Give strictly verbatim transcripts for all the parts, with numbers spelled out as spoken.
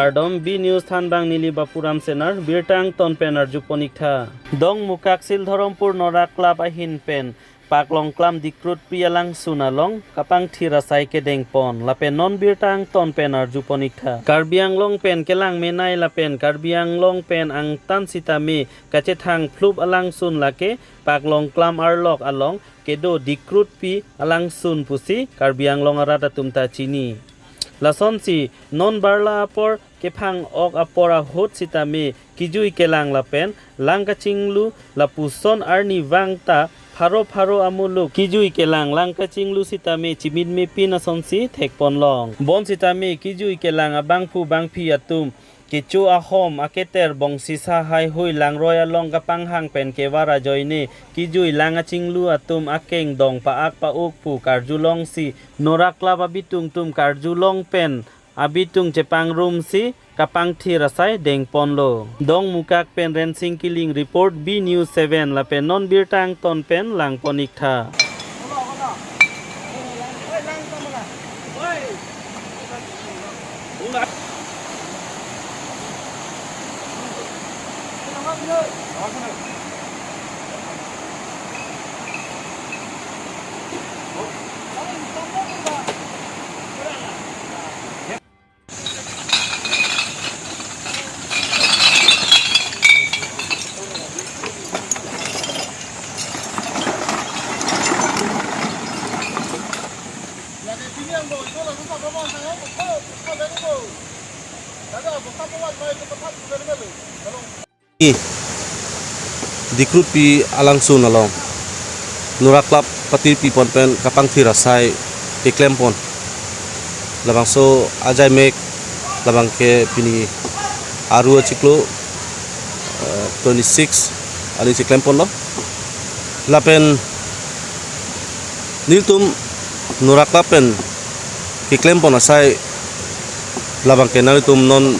Kardom, B News thanbang neli Bapuram Senar, birta angton pen arjupon-iktha. Dongmukak Sildharampur Norak Club ahin pen Paklongklam Dikrutpi alangsun along kapangthir asai kedengpon lapen non birta angton pen arjupon-iktha. Karbi Anglong pen kelang menei lapen Karbi Anglong pen angtan sitame kachethang phlup alangsun lake Paklongklam arlok along kedo Dikrutpi alangsun pusi Karbi Anglong arat atum ta chini. Lasonsi non barla apor kephang-ok apor ahut sitame kejui kelang lapen lang kachinglu lapuson arnivang ta pharo pharo amuluk kejui kelang lang kachinglu sitame chimin mepin asonsi thekponlong. Bonsitame kejui kelang abangphu bangphi atum kecho ahom aketer bongsi sahai hui langroi along kapanghang pen kevar ajoine kejui lang achinglu atum akeng dong pa-ak pa-uk pu karjulongsi Norak Club abitung tum karjulong pen abitung chepangrumsi kapangthir asai dengponlo. Dongmukak pen Rensing Killing report, B News seven lapen non birta angton pen langpon-iktha. Dikrutpi alangsun along Norak Club patirpi pon pen kapangthir asai keklempon. Labangso ajai mek labangke pini aru achiklo, eh, twenty-six arni cheklemponlo. Lapen nelitum Norak Club pen keklempon asai labangke nanglitum non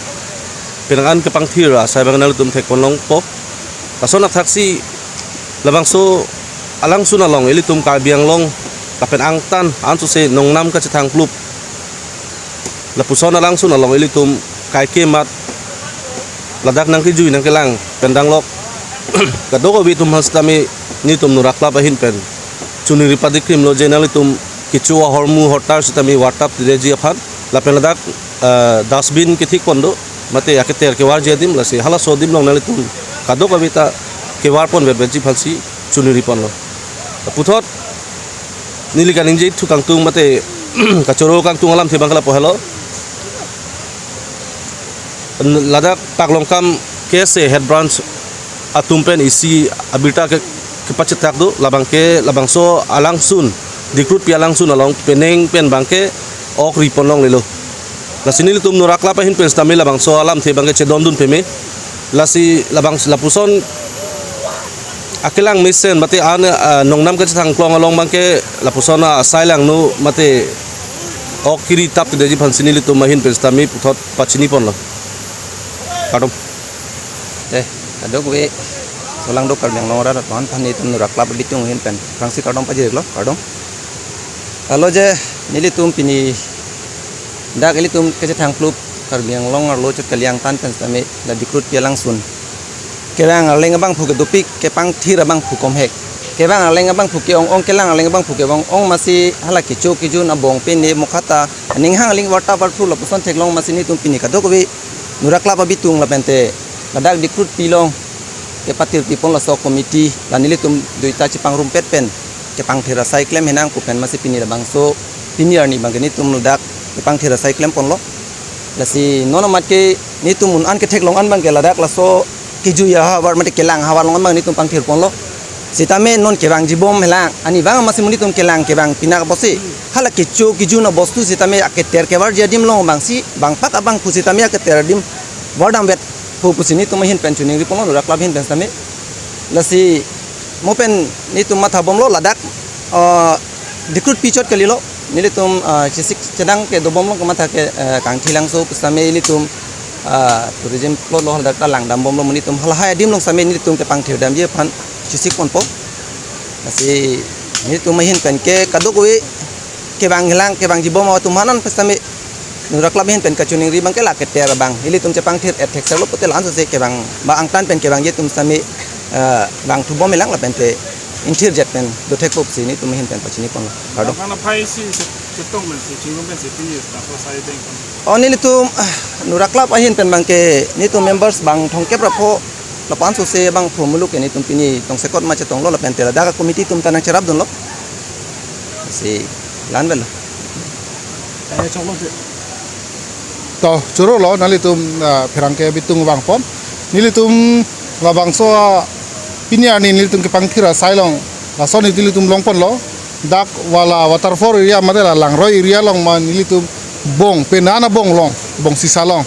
penang an kepangthir asai abang nanglitum thekponlongpo. Lason athaksi labangso alangsun along ilitum Karbi Anglong lapen angtan ansose nongnam kachethang phlup lapuson alangsun along ilitum kaike mat ladak nangkejui nangkelang pen danglok kadokave atum aphan sitame nelitum Norak Club ahin pen choningri padikrimlo je nanglitum kecho ahormu hortar sitame vartap tidetji aphan lapen ladak, eh, dustbin kethikpon do mate aketer kevarji adim, lasi halaso adim along nanglitum kadokave ta kevarpon vetvetji aphansi choningripon lo. Puthot neli kaningje thu kangtung mate kachoro kangtung alamthe abang ke lapu helo. Ladak Paklongklam K S A head branch atum pen isi abirta ke kepachethak do, labangke labangso alangsun, Dikrutpi alangsun along penang pen abangke ok riponlonglelo. Lasi nelitum Norak Club ahin pen sitame labangso alamthe abangke chedondun peme. Lasi labang lapuson akelang mesen mate an, ah, nongnam kachethang klong along abangke lapuson asai langno mate ok kiri tap tidetji aphansi nelitum ahin pen sitame puthot pachiniponlo. Kardom. Eh, kadokave solangdo Karbi Anglong arat aphan, aphan nelitum Norak Club abitung ahin pen aphrangsi kardom pajirlo, kardom. Alo je nelitum pini dak ilitum kachethang phlup Karbi Anglong arlo chot kali angtan pen sitame la Dikrutpi alangsun kevang arleng abangphu kedopik kepangthir abangphu komhek. Kevang arleng abangphu ke-ong-ong, kelang arleng abangphu ke-ong-ong amatsi hala kecho kejun abong pen ne mokhata aning hang aling vartap varthu lapuson theklong amatsi nelitum pini kadokave Norak Club abitung lapente ladak Dikrutpi along kepatirpipon laso committee la nelitum duita chepangrumpet pen kepangthir asai klem henang pu pen amatsi pini labangso pini arni abangke nelitum ladak kepangthir asai klemponlo. Lasi non amat ke nelitum un an ketheklong an abangke ladak laso kejui ahavar mate kelang ahavar along an abang nelitum pangthirponlo. Sitame non kevangjibom helang arnivang amatsi nelitum kelang kevang pinak apotsi hala kecho kejun abostu sitame aketer kevarji adim along abangsi bangpak abangphu sitame aketer adim vardamvet pu pusi nelitum ahin pen choningriponlo, Norak Club ahin pen sitame. Lasi mo pen nelitum mathabomlo ladak, ah, Dikrutpi chot kalilo, nelitum, ah, chesik chedang kedobomlo, kamatha ke, eh, Kangthilangso pu sitame nelitum, ah, tourism plot lo, ladak ta langdambomlo, nelitum halahai adim along sitame nelitum kepangthirdamji aphan chesikponpo. Lasi nelitum ahin pen ke kadokave kevang helang, kevangjibom atum aphan an pu sitame Nuraklap ahin pen kachiningri abang ke la keter abang ilitum chepangthir-et thekserlo pute la-an sose kevang ba angtan pen kevangji atum sitame, eh, vangthu bom-e lang lapente ingthirjet pen dothek pusi nelitum ahin pen pachini ponlo. Kardom. Karena phai si chet-, chetong pensi, chingrum pensi, pini staff lo sai deng kan. Oh, nelitum, ah, Nuraklap ahin pen abang ke nelitum members bang thomkep ra pho lapu-an sose bang pho muluk ke nelitum pini tongsekot ma chetonglo lapente ladak committee atum ta nangcherapdunlo. Si la-an avelo. Eh, choklo te. To, chorolo, nanglitum, ah, pherangke bitung vangpon. Nelitum labangso, ah, pini arni nelitum kepangthir asai along, lason nelitum longponlo. Dak wala waterfall area mate la Langroi area along ma nelitum bong, penana bong long, bong sisa long.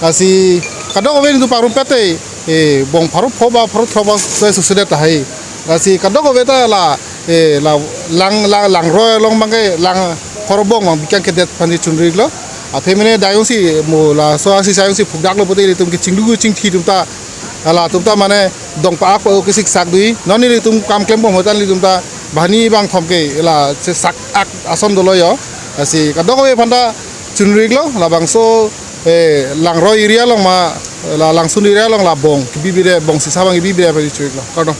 Lasi kadokave nelitum pangrumpet te, eh, bong pharo pho ba pharo throk ba soi susedet tahai. Lasi kadokave ta la, eh, la lang, la Langroi along abang ke lang pharo bong abang bikang kedet aphansi chunri-iklo. Athe mene dayong si mo laso asisa ayong si phukdaklo pute ilitum ke chinglu chingthi atum ta, ala atum ta mane dong pa-ak pa-o kesik sak dui. Non nelitum kam klembom ahut ta nelitum ta banghini bangthom ke la se sak-ak ason dolo yo. Lasi kadokave aphan ta chunri-iklo labangso, eh, Langroi area along ma la Langsun area along la bong kebi bire, bong sisa abang kebi bire pari chu-iklo. Kardom.